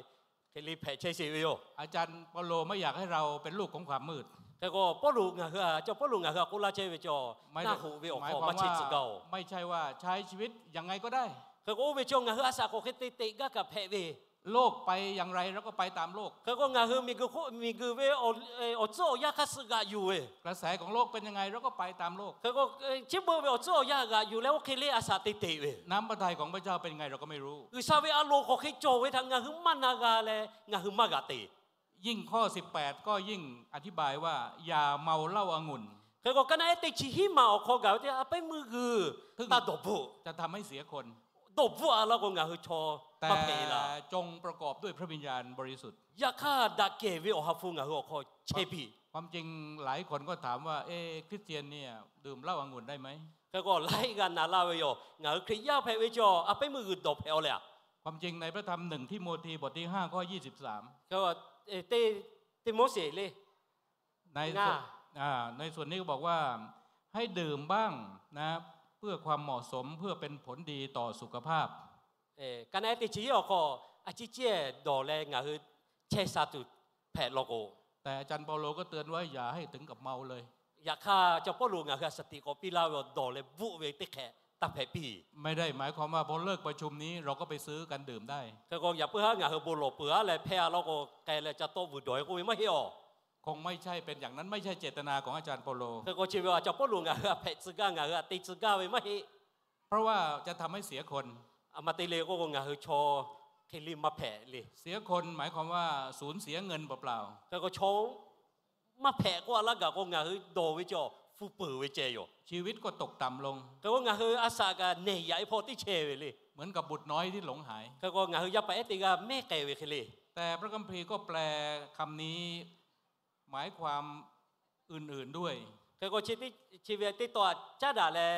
hk'e le hpehꞈ chehˇ sheˍ ve yoˬ. อาจารย์เปาโลไม่อยากให้เราเป็นลูกของความมืด Hk'e k'o Pawˇluꞈ ngaˬ hui a ca Pawˇluꞈ ngaˬ hui a k'oˆ laˇ chehˇ ve chaw naˆ hoꞈ ve awˬ hk'aw maˇ chiˇ tcuh gaˇ-oˬ. ไม่ใช่ว่าใช้ชีวิตยังไงก็ได้ Hk'e k'o oˇ ve chaw ngaˬ hui a shaˍ k'awꞈ hk'e te teꞈ gaˇ kaꞈ hpehꞈ ve โลกไปอย่างไรเราก็ไปตามโลก Hk'e k'o ngaˬ hui miˬguiˬ hk'oˆ miˬguiˬ ve awˬ tcuhˉ awˬ yaˇ hk'aˇ suh g'aꞈ yuˬ ve กระแสของโลกเป็นยังไงเราก็ไปตามโลก Hk'e k'o chi beuꞈ ve awˬ tcuhˉ awˬ yaˇ g'aꞈ yuˬ leh oˇ hk'e le a shaˍ te teꞈ ve. น้ำพระทัยของพระเจ้าเป็นยังไงเราก็ไม่รู้ G'uiˬsha ve a loˍ k'awꞈ hk'e cawˬ ve htaꞈ ngaˬ hui maˇ na g'a leh ngaˬ hui maˇ g'aꞈ te. ยิ่งข้อ สิบแปด ก็ยิ่งอธิบายว่าอย่าเมาเหล้าองุ่น Hk'e k'o ka naˉ ehˉ teˇ chi hiˉ maˬ awˬ hk'aw gaˬ ve teˇ a pehˉ meuˇ g'uiˬ taˇ dawˬ bvuhˆ จะทำให้เสียคน Dawˬ bvuhˆ a laˇ k'o ngaˬ hui chaw maˇ hpehꞈ la. แต่จงประกอบด้วยพระวิญญาณบริสุทธิ์ Yaꞈ hk'aˇ daꞈ kehˬ ve Awˬ ha hpu ngaˬ hui awˬ hk'aw chehˇ piˇ. ความจริงหลายคนก็ถามว่า เอ๊ะ คริสเตียนเนี่ยดื่มเหล้าองุ่นได้ไหม Hk'e k'o laiˉ g'aˇ na laˇ ve yoˬ, ngaˬ hui Hkriꞈ yaˇ hpehꞈ ve chaw a pehˉ meuˇ g'uiˬ dawˬ hpehꞈ-aw le a. ความจริงในพระธรรม หนึ่ง ทิโมธีบทที่ห้าข้อยี่สิบสาม Teˇ Moˉseˍ le ในส่วนนี้ก็บอกว่าให้ดื่มบ้างนะ เพื่อความเหมาะสม เพื่อเป็นผลดีต่อสุขภาพ Ka naˆ ehˉ teˇ chi hiˆ awˬ hk'aw a ciˉ ciˉ dawˬ leh ngaˬ hui chehˇ sha tuˬ hpehꞈ law k'o, แต่อาจารย์เปาโลก็เตือนว่าอย่าให้ถึงกับเมาเลย yaꞈ hk'aˇ Caˇ Pawˇluꞈ ngaˬ hui a shaˍ tiꞈ k'awꞈ piˇ laˇ ve awˬ dawˬ leh bvuhˆ ve teˇ hkeh taˇ hpehꞈ piˇ. ไม่ได้หมายความว่าพอเลิกประชุมนี้เราก็ไปซื้อกันดื่มได้ Hk'e k'o yaꞈ puiˉ haˉ ngaˬ hui bon lawˬ peuˬ aˉ leh hpehˇ a law k'o k'ai leh ca tawˆ vuiˬ dawˬ ve k'oˆ ve maˇ heˆ awˬ. คงไม่ใช่เป็นอย่างนั้น ไม่ใช่เจตนาของอาจารย์เปาโล Hk'e k'o chi ve a Caˇ Pawˇluꞈ ngaˬ hui a hpehꞈ tcuh gaˇ, ngaˬ hui a te tcuh gaˇ ve maˇ heˆ. เพราะว่าจะทำให้เสียคน Aˬ ma te le k'oˆ k'o ngaˬ hui chaw hk'e le maˇ hpehꞈ le. เสียคนหมายความว่าสูญเสียเงินเปล่าๆ Hk'e k'o chaw maˇ hpehꞈ k'oˆ a laˇ gaˬ k'o ngaˬ hui dawˬ ve cawˬ hpu peuˬ ve ceh yoˬ. ชีวิตก็ตกต่ำลง Hk'e k'o ngaˬ hui a shaꞈ kaꞈ nehˬ yaꞈ ve hpawˇ teˇ chehˇ ve le. เหมือนกับบุตรน้อยที่หลงหาย Hk'e k'o ngaˬ hui yaˇ paˍ ehˉ teˇ g'aˇ mehˉ k'ai ve hk'e le. แต่พระคัมภีร์ก็แปลคำนี้หมายความอื่นๆด้วย Hk'e k'o chi ve teˇ tawˆ caˉ daꞈ leh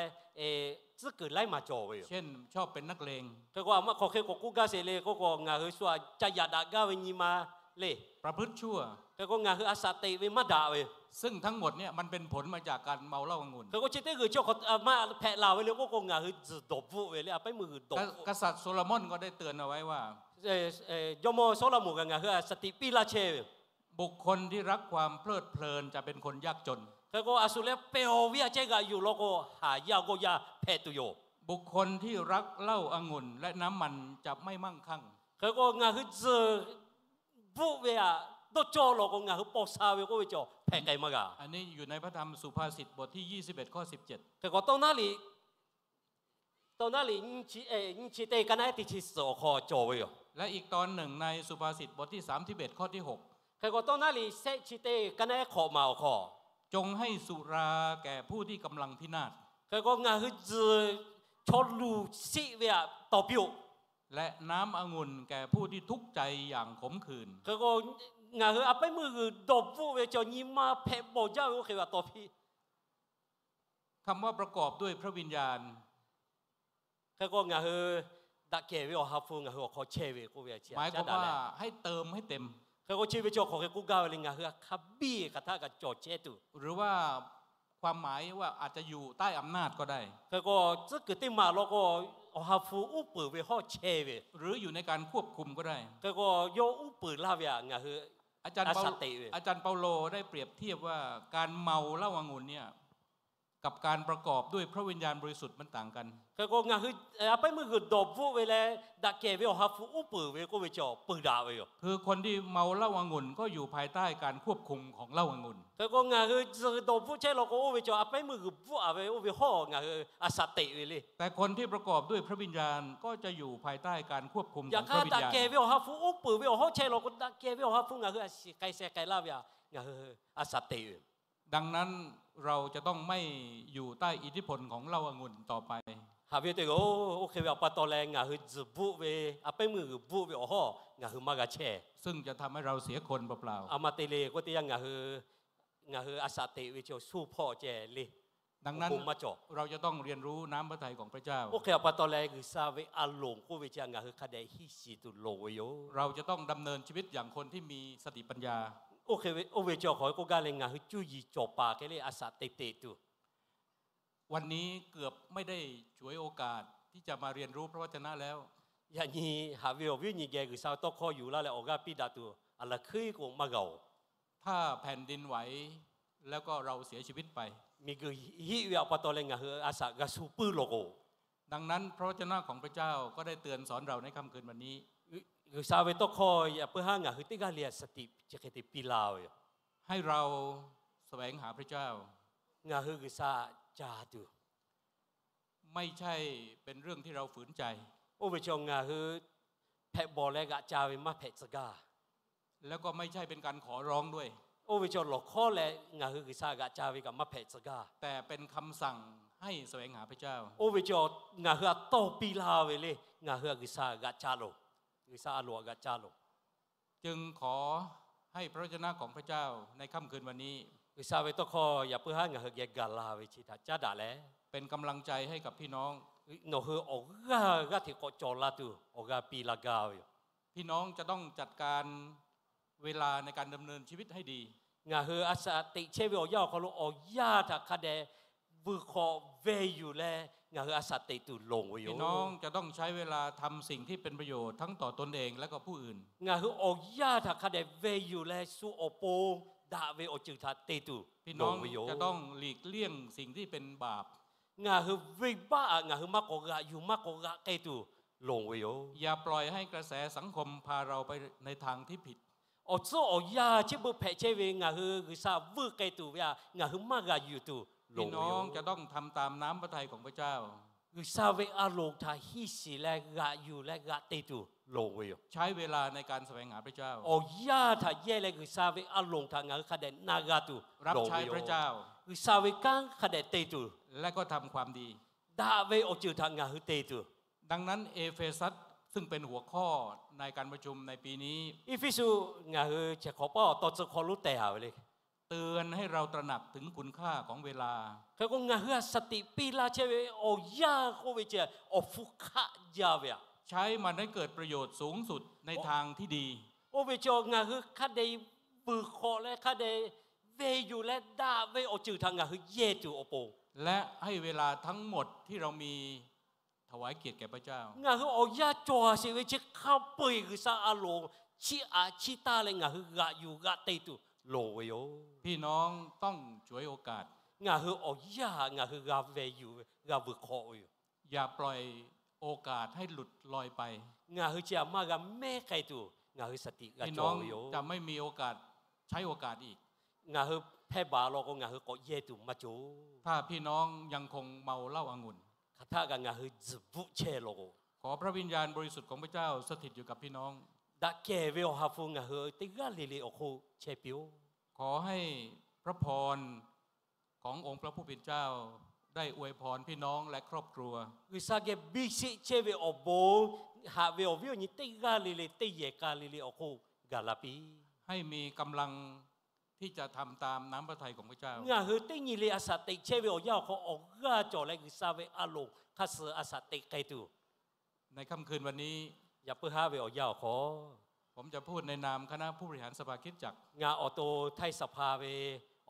tcuhˉ kuiˬ laiˉ maˬ cawˬ ve yoˬ. เช่น ชอบเป็นนักเลง Hk'e k'o a ma hk'aw hk'e k'awꞈ k'oˆ gaˇ sheˍ le k'oˆ k'o ngaˬ hui shu aꞈ ca yaꞈ daꞈ gaˇ ve nyi ma le. ประพฤติชั่ว Hk'e k'o ngaˬ hui a shaꞈ teꞈ ve maˇ daꞈ ve. ซึ่งทั้งหมดเนี่ยมันเป็นผลมาจากการเมาเหล้าองุ่น Hk'e k'o chi teˇ g'uiˬ chi hk'aw ma hpehꞈ laˬ ve le k'oˆ k'o ngaˬ hui tzuhˬ dawˬ bvuhˆ ve le, a pehˉ meuˇ g'uiˬ dawˬ bvuhˆ. กษัตริย์โซโลมอนก็ได้เตือนเอาไว้ว่า Jawˇmawˇ Sawˉlaꞈmonˍ kaꞈ ngaˬ hui a shaꞈ teꞈ piˇ laˇ chehˇ ve yoˬ. บุคคลที่รักความเพลิดเพลินจะเป็นคนยากจน Hk'e k'o a shu leh pehˬ awˬ viˉ a ceh g'aꞈ yuˬ law k'o, haˍ yaˇ g'awˇ yaˇ hpehꞈ tuˬ yoˬ. บุคคลที่รักเหล้าองุ่นและน้ำมันจะไม่มั่งคั่ง Hk'e k'o ngaˬ hui tzuhˬ bvuhˆ ve aꞈ dawˇ cawˇ law k'o ngaˬ hui paw sha ve k'oˆ ve cawˬ hpehꞈ k'ai maˇ g'a. อันนี้อยู่ในพระธรรมสุภาษิตบทที่ยี่สิบเอ็ดข้อสิบเจ็ด Hk'e k'o tawˇ naˉ liꞈ, tawˇ naˉ liꞈ nyiˇ chi teˇ ka naˆ ehˉ teˇ chi suhˍ awˬ hk'aw cawˬ ve yoˬ. และอีกตอนหนึ่งในสุภาษิตบทที่สามสิบเอ็ดข้อที่หก Hk'e k'o tawˇ naˉ liꞈ shehˆ chi teˇ ka naˆ ehˉ hk'awꞈ maˬ awˬ hk'aw, จงให้สุราแก่ผู้ที่กำลังพินาศ Hk'e k'o ngaˬ hui tzuhˬ chaw luˬ shiˆ ve aꞈ tawˍ piˇ-oˆ. และน้ำองุ่นแก่ผู้ที่ทุกข์ใจอย่างขมขื่น Hk'e k'o ngaˬ hui a pehˉ meuˇ g'uiˬ dawˬ bvuhˆ ve cawˬ nyi ma hpehꞈ bawˬ jaˇ ve oˇ hk'e ve aꞈ tawˍ piˇ คำว่าประกอบด้วยพระวิญญาณ Hk'e k'o ngaˬ hui daꞈ kehˬ ve Awˬ ha hpu ngaˬ hui awˬ hk'aw chehˇ ve k'oˆ ve chi หมายความว่าให้เติมให้เต็ม Hk'e k'o chi ve chi awˬ hk'aw hk'e k'oˆ gaˇ ve le, ngaˬ hui a hk'a biˇ hk'aˬ htaˇ kaꞈ cawˬ chehˇ tuˬ. หรือว่าความหมายว่าอาจจะอยู่ใต้อำนาจก็ได้ Hk'e k'o tcuhˉ kuiˬ teˇ maˬ law k'o Awˬ ha hpu uˉ peunˍ ve hawˉ chehˇ ve, หรืออยู่ในการควบคุมก็ได้ Hk'e k'o yawˇ uˉ peunˍ laˇ ve aꞈ ngaˬ hui a shaꞈ teꞈ ve. อาจารย์เปาโลได้เปรียบเทียบว่าการเมาเหล้าองุ่นเนี่ยกับการประกอบด้วยพระวิญญาณบริสุทธิ์มันต่างกัน Hk'e k'o ngaˬ hui a pehˉ meuˇ g'uiˬ dawˬ bvuhˆ ve leh daꞈ kehˬ ve Awˬ ha hpu uˉ peunˍ ve k'oˆ ve cawˬ peuˬ daꞈ ve yoˬ. คือคนที่เมาเหล้าองุ่นก็อยู่ภายใต้การควบคุมของเหล้าองุ่น Hk'e k'o ngaˬ hui tzuhˬ dawˬ bvuhˆ chehˇ law k'o oˇ ve cawˬ a pehˉ meuˇ g'uiˬ bvuhˆ a ve oˇ ve hawˉ ngaˬ hui a shaꞈ teꞈ ve le. แต่คนที่ประกอบด้วยพระวิญญาณก็จะอยู่ภายใต้การควบคุมของพระวิญญาณ Yaꞈ hk'aˇ daꞈ kehˬ ve Awˬ ha hpu uˉ peunˍ ve awˬ hawˉ chehˇ law k'o daꞈ kehˬ ve Awˬ ha hpu ngaˬ hui a shiˍ k'ai sheh k'ai laˇ ve aꞈ ngaˬ hui a shaꞈ teꞈ ve. ดังนั้นเราจะต้องไม่อยู่ใต้อิทธิพลของเหล้าองุ่นต่อไป Haꞈ ve teˇ g'aˇ-oˬ, oˇ hk'e ve aꞈ pa taw leh ngaˬ hui tzuhˬ bvuhˆ ve, a pehˉ meuˇ g'uiˬ bvuhˆ ve awˬ hawˉ ngaˬ hui maˇ g'a chehˇ. ซึ่งจะทำให้เราเสียคนเปล่าๆ A ma te le k'oˆ teˇ yanˇ ngaˬ hui, ngaˬ hui a shaꞈ teꞈ ve chi awˬ suhˉ hpawˇ ceh le. ดังนั้น เราจะต้องเรียนรู้น้ำพระทัยของพระเจ้า Oˇ hk'e aꞈ pa taw leh G'uiˬsha ve a lonˍ k'oˆ ve chi ngaˬ hui hk'a dehꞈ hiˆ shiˍ tuˬ loˍ ve yoˬ. เราจะต้องดำเนินชีวิตอย่างคนที่มีสติปัญญา Oˇ ve, oˇ ve chi awˬ hk'aw k'oˆ gaˇ leh ngaˬ hui cuˇ yiˍ cawˬ paˍ hk'e le a shaꞈ teꞈ teꞈ tuˬ วันนี้เกือบไม่ได้ฉวยโอกาสที่จะมาเรียนรู้พระวจนะแล้ว Yaꞈ nyi haꞈ ve awˬ viˉ nyi geh G'uiˬsha ve tawˇ hkawˇ yuˬ laˇ leh awˬ g'aˇ piˇ daꞈ tuˬ aˬ laˬ hkui k'o maˇ g'a-oˬ. ถ้าแผ่นดินไหวแล้วก็เราเสียชีวิตไป Miˬguiˬ hiˆ ve aꞈ pa taw leh ngaˬ hui a shaꞈ g'a shu puiˉ law k'o. ดังนั้นพระวจนะของพระเจ้าก็ได้เตือนสอนเราในค่ำคืนวันนี้ G'uiˬsha ve tawˇ hkawˇ yaꞈ puiˉ haˉ ngaˬ hui teˇ g'aˇ le a shaꞈ teꞈ chi hk'e te piˇ laˇ ve yoˬ. ให้เราแสวงหาพระเจ้า Ngaˬ hui G'uiˬsha aꞈ ca tuˬ ไม่ใช่เป็นเรื่องที่เราฝืนใจ Oˇ ve chi ngaˬ hui hpehꞈ bawˬ leh g'aꞈ ca ve maˇ hpehꞈ tcuh gaˇ. แล้วก็ไม่ใช่เป็นการขอร้องด้วย Oˇ ve chi lawˬ hkawˉ leh ngaˬ hui G'uiˬsha g'aꞈ ca ve kaꞈ maˇ hpehꞈ tcuh gaˇ. แต่เป็นคำสั่งให้แสวงหาพระเจ้า Oˇ ve chi ngaˬ hui aꞈ tawˇ piˇ laˇ ve le, ngaˬ hui aꞈ G'uiˬsha g'aꞈ ca loˬ, G'uiˬsha a loˍ aꞈ g'aꞈ ca loˬ. จึงขอให้พระวจนะของพระเจ้าในค่ำคืนวันนี้ G'uiˬsha ve tawˇ hkawˇ yaꞈ puiˉ haˉ ngaˬ hui geh gaˬ la ve chi htaꞈ caˉ daꞈ leh เป็นกำลังใจให้กับพี่น้อง Nawˬ hui awˬ g'aˇ g'aˇ hteꞈ k'awꞈ cawˬ la tuˬ awˬ g'aˇ piˇ laˇ gaˇ ve yoˬ. พี่น้องจะต้องจัดการเวลาในการดำเนินชีวิตให้ดี Ngaˬ hui a shaꞈ teꞈ chehˇ ve awˬ yanˇ awˬ hk'aw lo awˬ yanˇ htaꞈ hk'a dehꞈ vuiˬ hk'awꞈ ve yuˬ leh ngaˬ hui a shaꞈ teꞈ tuˬ loˍ ve yoˬ. พี่น้องจะต้องใช้เวลาทำสิ่งที่เป็นประโยชน์ทั้งต่อตนเองและก็ผู้อื่น Ngaˬ hui awˬ yanˇ htaꞈ hk'a dehꞈ ve yuˬ leh shu awˬ pon daꞈ ve awˬ ceuˬ htaꞈ te tuˬ loˍ ve yoˬ. พี่น้องจะต้องหลีกเลี่ยงสิ่งที่เป็นบาป Ngaˬ hui venˇbaˆ aꞈ ngaˬ hui maˇ k'awꞈ g'aꞈ yuˬ maˇ k'awꞈ g'aꞈ k'ai tuˬ loˍ ve yoˬ. อย่าปล่อยให้กระแสสังคมพาเราไปในทางที่ผิด Awˬ tcuhˉ awˬ yanˇ chi beuꞈ hpehꞈ chehˇ ve ngaˬ hui G'uiˬsha vuiˇ k'ai tuˬ ve aꞈ ngaˬ hui maˇ g'aꞈ yuˬ tuˬ loˍ ve yoˬ. พี่น้องจะต้องทำตามน้ำพระทัยของพระเจ้า G'uiˬsha ve a loˍ htaꞈ hiˇ shiˍ leh g'aꞈ yuˬ leh g'aꞈ te tuˬ loˍ ve yoˬ. ใช้เวลาในการแสวงหาพระเจ้า Awˬ yanˇ htaꞈ yehˇ leh G'uiˬsha ve a loˍ htaꞈ ngaˬ hui hk'a dehꞈ na g'a tuˬ loˍ ve yoˬ. รับใช้พระเจ้า G'uiˬsha ve kanˉ hk'a dehꞈ te tuˬ และก็ทำความดี daꞈ ve awˬ ceuˬ htaꞈ ngaˬ hui te tuˬ ดังนั้นเอเฟซัสซึ่งเป็นหัวข้อในการประชุมในปีนี้ Eˇfeˇsuꞈ ngaˬ hui chehˬ hk'awꞈ paˇ awˬ taw tcuh hk'aw lonˉ tehˬ haˍ ve le. เตือนให้เราตระหนักถึงคุณค่าของเวลา Hk'e k'o ngaˬ hui a shaꞈ teꞈ piˇ laˇ chehˇ ve awˬ yanˇ k'oˆ ve ceh awˬ hpu hk'aˆ jaˇ ve aꞈ, ใช้มันให้เกิดประโยชน์สูงสุดในทางที่ดี Oˇ ve ceh ngaˬ hui hk'a dehꞈ vuiˬ hk'awꞈ leh hk'a dehꞈ ve yuˬ leh daꞈ ve awˬ ceuˬ htaꞈ ngaˬ hui yehˇ tuˬ awˬ pon และให้เวลาทั้งหมดที่เรามีถวายเกียรติแก่พระเจ้า Ngaˬ hui awˬ yanˇ cawˬ a sheˍ ve chi hk'a peu-eˬ G'uiˬsha a loˍ chiˇ aꞈ chiˇ taˇ leh ngaˬ hui g'aꞈ yuˬ g'aꞈ te tuˬ loˍ ve yoˬ. พี่น้องต้องฉวยโอกาส Ngaˬ hui awˬ yanˇ htaꞈ ngaˬ hui g'a ve yuˬ g'a vuiˬ hk'awꞈ ve yoˬ. อย่าปล่อยโอกาสให้หลุดลอยไป Ngaˬ hui chi aꞈ maˇ g'a mehˉ k'ai tuˬ ngaˬ hui shaˍ tiꞈ g'a cawˬ ve yoˬ. จะไม่มีโอกาสใช้โอกาสอีก Ngaˬ hui hpehˇ baˬ law k'o ngaˬ hui k'awꞈ yehˇ tuˬ maˇ cawˬ. ถ้าพี่น้องยังคงเมาเหล้าองุ่น Hk'aˬ htaˆ kaꞈ ngaˬ hui tzuhˬ bvuhˆ chehˇ law k'o, ขอพระวิญญาณบริสุทธิ์ของพระเจ้าสถิตอยู่กับพี่น้อง Daꞈ kehˬ ve Awˬ ha hpu ngaˬ hui teˇ g'aˇ le le awˬ hk'oˆ chehˇ piˇ-oˆ. ขอให้พระพรขององค์พระผู้เป็นเจ้าได้อวยพรพี่น้องและครอบครัว G'uiˬsha geh biˇ sheˆ chehˇ ve awˬ bon haꞈ ve awˬ viˉ awˬ nyi teˇ g'aˇ le le teˇ yehˬ ka le le awˬ hk'oˆ gaˬ la piˇ. ให้มีกำลังที่จะทำตามน้ำพระทัยของพระเจ้า Ngaˬ hui teˇ nyi le a shaꞈ teꞈ chehˇ ve awˬ yanˇ awˬ hk'aw awˬ g'aˇ cawˬ leh G'uiˬsha ve a loˍ hk'a suh a shaꞈ teꞈ k'ai tuˬ ในค่ำคืนวันนี้ Yaꞈ puiˉ haˉ ve awˬ yanˇ awˬ hk'aw, ผมจะพูดในนามคณะผู้บริหารสภาคริสตจักร Ngaˬ awˬ to htaiˇ saˍ hpaˇ ve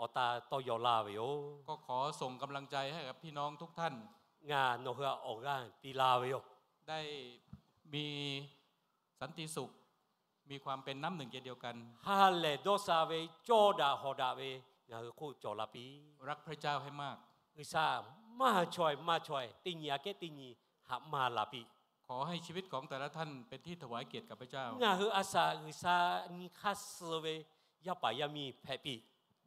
awˬ ta tawˇ yaw laˇ ve yoˬ. ก็ขอส่งกำลังใจให้กับพี่น้องทุกท่าน Ngaˬ nawˬ hui htaꞈ awˬ g'aˇ piˇ laˇ ve yoˬ. ได้มีสันติสุข มีความเป็นน้ำหนึ่งใจเดียวกัน Ha lehˬ dawˇ sha ve cawˇ daꞈ hawˍ daꞈ ve ngaˬ hui hk'oˆ cawˬ la piˇ. รักพระเจ้าให้มาก G'uiˬsha maˇ chaweh maˇ chaweh teˇ nyi aꞈ kehˉ teˇ nyi haꞈ maˇ la piˇ. ขอให้ชีวิตของแต่ละท่านเป็นที่ถวายเกียรติกับพระเจ้า Ngaˬ hui a shaꞈ G'uiˬsha nyi hk'aˇ suh ve yaˇ paˍ yaˇ miˇ hpehꞈ piˇ.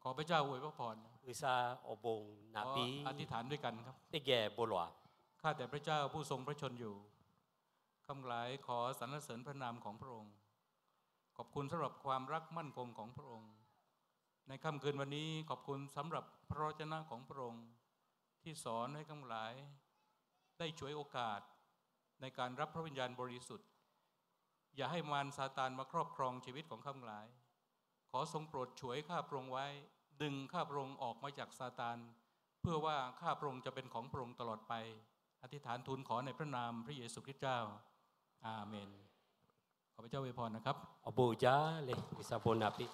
ขอพระเจ้าอวยพระพร G'uiˬsha awˬ bon naꞈ piˇ. อธิษฐานด้วยกันครับ Teˇ geh bon lawˬ-a. ข้าแต่พระเจ้าผู้ทรงพระชนม์อยู่ ข้าพงหลายขอสรรเสริญพระนามของพระองค์ ขอบคุณสำหรับความรักมั่นคงของพระองค์ ในค่ำคืนวันนี้ขอบคุณสำหรับพระวจนะของพระองค์ ที่สอนให้ข้าพงหลายได้ฉวยโอกาสในการรับพระวิญญาณบริสุทธิ์ อย่าให้มารซาตานมาครอบครองชีวิตของข้าพงหลาย ขอทรงโปรดฉวยข้าพระองค์ไว้ ดึงข้าพระองค์ออกมาจากซาตาน เพื่อว่าข้าพระองค์จะเป็นของพระองค์ตลอดไป อธิษฐานทูลขอในพระนามพระเยซูคริสต์เจ้า อาเมน ขอพระเจ้าอวยพรนะครับ Awˬ bon jaˇ le, G'uiˬsha bon naꞈ piˇ.